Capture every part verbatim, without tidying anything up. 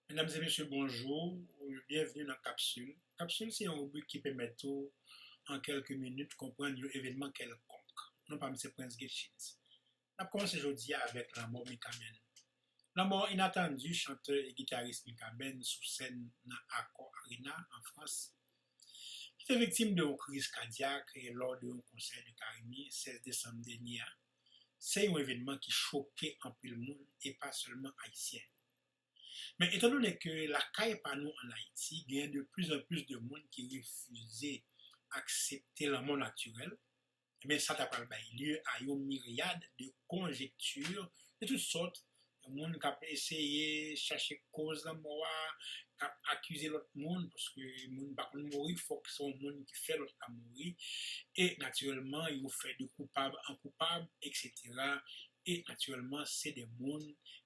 Medam e mesye, bonjou, byenvni nan Kapsil. Kapsil se yon ribrik ki pèmèt ou, an kèlke minit, konprann yon evènman kèlkonk. Non pa m se Prince Getchins. N ap kòmanse jodi a avèk lanmò Mikaben. Lanmò inatandi chantè e gitaris Mikaben sou sèn nan Accor Arena, an Frans, ki te viktim de yon kriz kadyak lò de yon konsè de Carimi sèz desanm dènye a. Se yon evènman ki choke anpil moun, e pa sèlman Ayisyen. Men etandone ke lakay pa nou ann Ayiti, genyen de plis an plis de moun ki refize aksepte lanmò natirèl, ebyen, sa ta pral bay lye a yon miryad de konjekti de tout sòt, moun k ap eseye chache koz lanmò a, k ap akize lòt moun, paske moun pa konn mouri, fòk se yon moun ki fè lòt la mouri. E natirèlman, yo fè de koupab an koupab, etsetera. E natirèlman, se de moun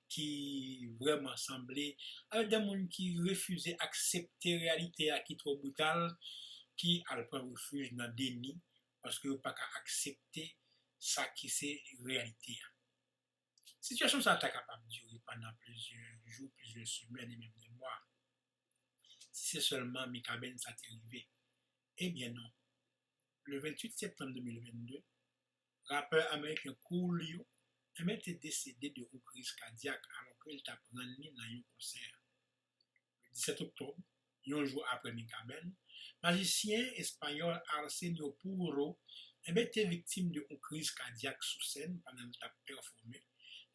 ki vrèman sanble avèk de moun ki refize aksepte reyalite a ki twò brital, ki al pran refij nan deni, paske yo pa ka aksepte sa ki se reyalite a. Sitiyasyon sa a ta kapab dire pandan plizyè jou, plizyè semèn e menm de mwa. Si se sèlman Mikaben sa te rive. Ebyen non. Le venntuit septanm de mil vennde, rapè ameriken Coolio, ebyen, te desede de yon kriz kadyak alò ke l t ap rann li nan yon konsè. Le disèt oktòb, yon jou apre Mikaben, majisyen espayòl Arsenio Puro, ebyen, te viktim de yon kriz kadyak sou sèn pandan l t ap pèfòme.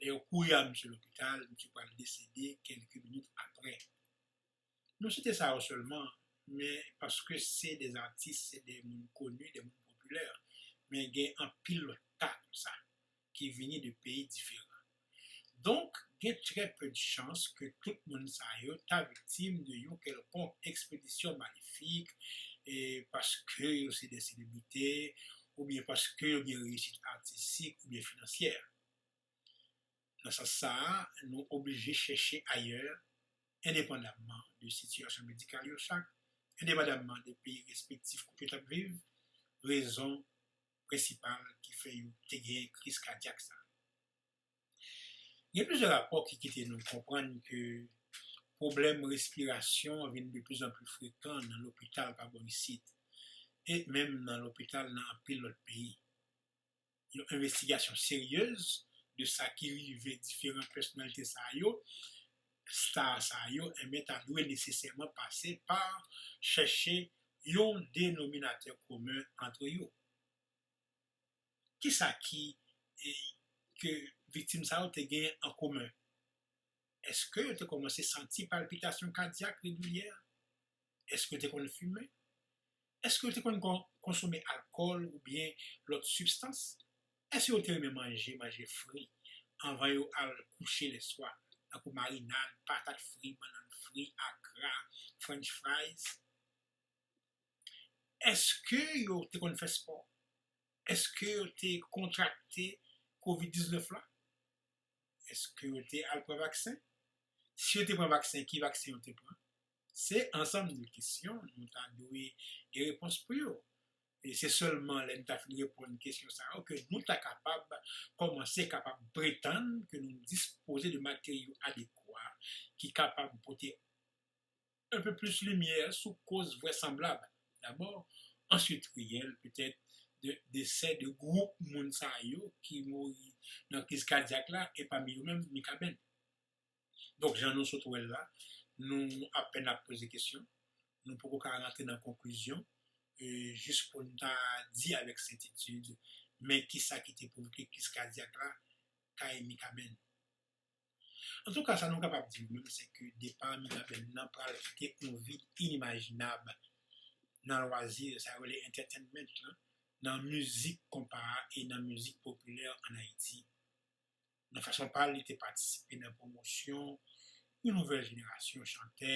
Lè yo kouri a misye lopital, misye pral desede kèlke minit apre. Nou site sa yo sèlman, men paske se de atis, se de moun koni, de moun popilè, men gen anpil lòt ka konsa ki vini de peyi diferan. Donk, gen trè pe de chans ke tout moun sa yo ta viktim de yon kèlkonk ekspedisyon malefik, e paske yo se de selebrite, oubyen paske yo gen reyisit atistik oubyen finansyè. Nan sans sa a, nou oblije chèche ayè, endepandamman de sitiyasyon medikal yo chak, endepandamman de peyi respektif kote yo t ap viv, rezon prensipal ki fè yo te gen kriz kadyak sa. Gen plizyè rapò ki kite nou konprann ke pwoblèm respirasyon vin de pli an pli frekan nan lopital pa bò isit, e menm nan lopital nan anpil lòt peyi. Yon envestigasyon seryez de sa ki rive diferan pèsonalite sa yo, star sa yo, enben, ta dwe nesesèman pase pa chèche yon denominatè komen ant yo. Kisa ki, e, ke viktim sa yo te gen an komen? Èske yo te kòmanse santi palpitasyon kadyak regilyè? Èske yo te konn fimen? Èske yo te konn kon-, konsome alkòl oubyen lòt sibstans? Èske yo te renmen manje, manje fri anvan yo al kouche lèswa, tankou marinad, patat fri, bannann fri, akra, french fries? Èske yo te konn fè spò? Èske yo te kontrakte kovid diznèf la? Èske yo te al pran vaksen? Si yo te pran vaksen, ki vaksen yo te pran? Se ansanm de kesyon nou ta dwe gen repons pou yo. E se sèlman lè nou ta fin reponn kesyon sa yo ke nou ta kapab kòmanse kapab pretann ke nou dispoze de materyo adekwa ki kapab pote un peu plus limyè sou koz vrèsanblab, dabò, answit reyèl, petèt, de desè de gwoup moun sa yo ki mouri nan kriz kadyak la, e pami yo menm, Mikaben. Donk, jan nou sot wè l la, nou apèn ap poze kesyon, nou poko ka rantre nan konklizyon, e, jis pou n ta di avèk sètitid, men kisa ki te pwovoke kriz kadyak la kay Mikaben. Antouka, sa nou kapab di nou menm, se ke depa Mikaben nan pral kite yon vid inimajinab nan lwazi, sa yo rele entertainment lan, nan mizik konpa a e nan mizik popilè ann Ayiti. Nan fason pa l, li te patisipe nan pwomosyon yon nouvèl jenerasyon chantè,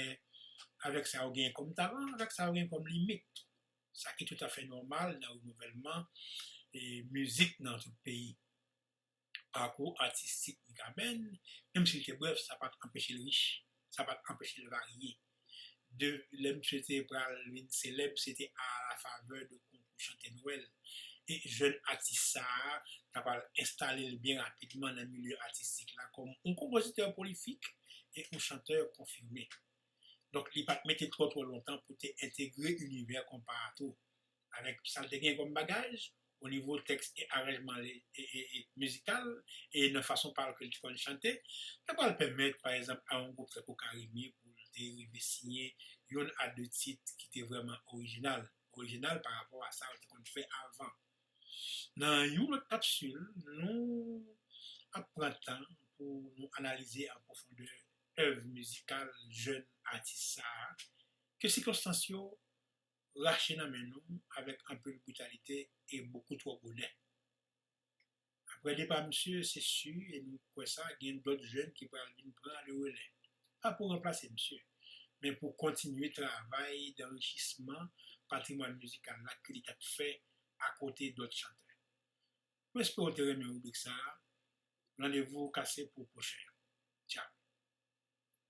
avèk sa yo genyen kòm talan, avèk sa yo genyen kòm limit. Sa ki toutafè nòmal nan renouvèlman, e, mizik nan tout peyi. Pakou atistik Mikaben, menm si l te brèf, sa pa t anpeche l rich, sa pa t anpeche l varye. De, lè misye te pral vin selèb, se te a la favè de konkou chante Nwèl. E jèn atis sa a, ta pral enstale l byen rapidman nan milye atistik la kòm yon konpozitè pwolifik e yon chantè konfime. Donk, li pa t mete twò twò lontan pou te entegre inivè konpa a tou. Avèk sa l te gen kòm bagaj, o nivo tèks e aranjman e, e, e mizikal, e nan fason pa l ke l te konn chante, sa pral pèmèt, pa egzanp, a yon gwoup tankou Carimi pou l te rive siyen youn a de tit ki te vrèman orijinal, orijinal pa rapò a sa yo te konn fè avan. Nan yon lòt kapsil, nou ap pran tan pou nou analize an pwofondè èv mizikal jèn atis sa a, ke sikonstans yo rache nan men nou avèk anpil britalite e bokou twò bonè. Apre depa misye, se si, e nou kwè sa, gen dòt jèn ki pral vin pran le relè. Pa pou ranplase misye, men pou kontinye travay danrichisman patrimwàn mizikal la ke li t ap fè akote dòt chantè. Nou espere w te renmen ribrik sa a. Randevou kase pou pwochen an.